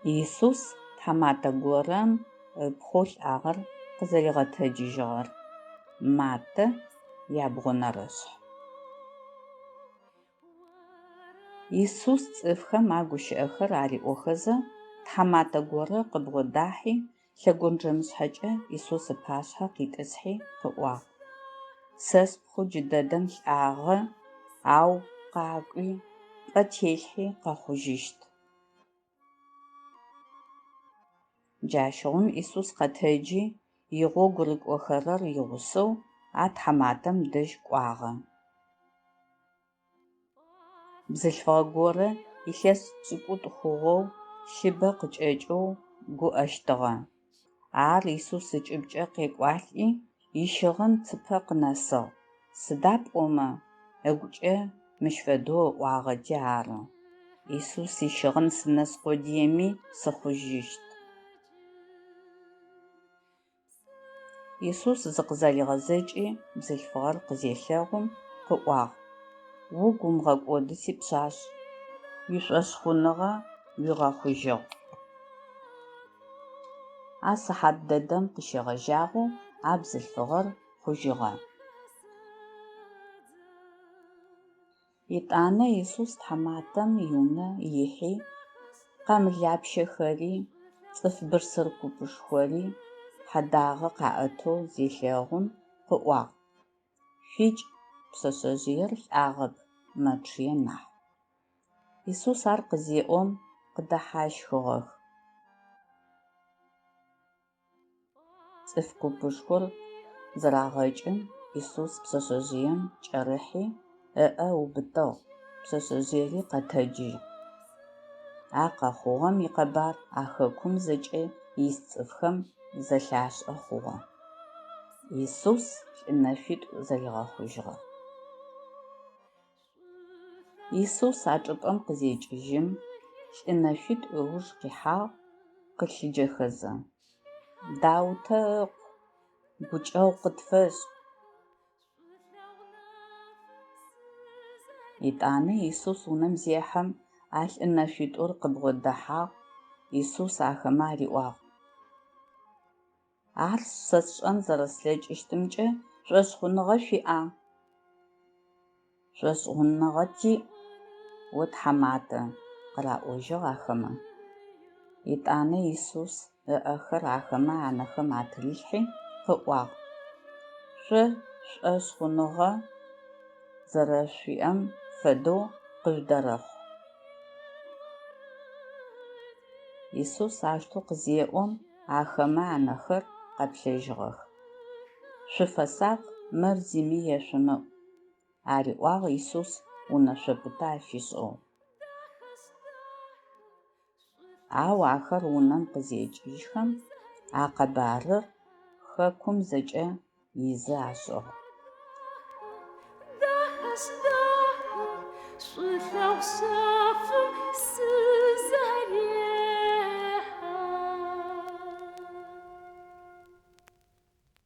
Исус тхьаматэ горэм ыпхъоу лӏагъэр къызэригъэтэджыжьыгъэр. Маттэ ябгъонэрэ шъхь. Исус цӏыфхэм а гущыӏэхэр ариӏохэзэ, тхьаматэ горэ къыбгъодахьи, лъэгонджэмышъхьэкӏэ Исус ыпашъхьэ къитӏысхьи къыӏуагъ: Сэ спхъу джыдэдэм лӏагъэ, ау къакӏуи, пӏэ телъхьи къэхъужьыщт. Джащыгъум Исус къэтэджи, игъогу рыкӏохэрэр игъусэу а тхьаматэм дэжь кӏуагъэ. Бзылъфыгъэ горэ илъэс пшӏыкӏутӏу хъугъэу лъыбэ къыкӏэкӏэу гуӏэщтыгъэ. Ар Исус ыкӏыбкӏэ къекӏуалӏи, ищыгъын цыпэ къынэсыгъ, сыда пӏомэ ыгукӏэ мыщ фэдэу ыӏуагъэти ары: Исус ищыгъын сынэс къодыеми сыхъужьыщт. Исус зыкъызэригъэзэкӏи, бзылъфыгъэр къызелъэгъум, къыӏуагъ: Угу умыгъэкӏоды, сипшъашъ, уишӏошъхъуныгъэ уигъэхъужьыгъ. А сыхьат дэдэм къыщегъэжьагъэу а бзылъфыгъэр хъужьыгъэ. Етӏанэ Исус тхьаматэм иунэ ихьи, къамылапщэхэри, цӏыф бырсыр купышхори хьэдагъэ къаӏэтэу зелъэгъум, къыӏуагъ: Шъуикӏ, пшъэшъэжъыер лӏагъэп, мэчъые нахь. Исус ар къызеӏом, къыдэхьащхыгъэх. Цӏыф купышхор зырагъэкӏым, Исус пшъэшъэжъыем кӏэрыхьи, ыӏэ ыубытыгъ, пшъэшъэжъыери къэтэджыгъ. А къэхъугъэм икъэбар а хэкум зэкӏэ ис цӏыфхэм зэлъашӏэ хъугъэ. Исус лӏы нэшъуитӏу зэригъэхъужьыгъэр. Исус а чӏыпӏэм къызекӏыжьым, лӏы нэшъуитӏу ыуж къихьагъ, къылъыджэхэзэ: Даутэ ыкъу, гукӏэгъу къытфэшӏ! Етӏанэ Исус унэм зехьэм, а лӏы нэшъуитӏур къыбгъодэхьагъ, Исус ахэмэ ариӏуагъ: Ар сэ сшӏэн зэрэслъэкӏыщтымкӏэ шӏошъхъуныгъэ шъуиӏа? Шӏошъхъуныгъэ тиӏ, о тхьаматэ, къыраӏожьыгъ ахэмэ. Етӏанэ Исус ыӏэхэр ахэмэ анэхэм атырилъхьи, къыӏуагъ: Шъо шӏошъхъуныгъэ зэрэшъуиӏэм фэдэу къыжъудэрэхъу. Исус аущтэу къызеӏом, ахэмэ анэхэр къэплъэжьыгъэх. Шъуфэсакъ, мыр зыми ешъумыӏу, ариӏуагъ Исус унэшъо пытэ афишӏэу. Ау ахэр унэм къызекӏыжьхэм, а къэбарыр хэкум зэкӏэ изы ашӏыгъ. Дахэшъ дахэ, шӏулъэгъу.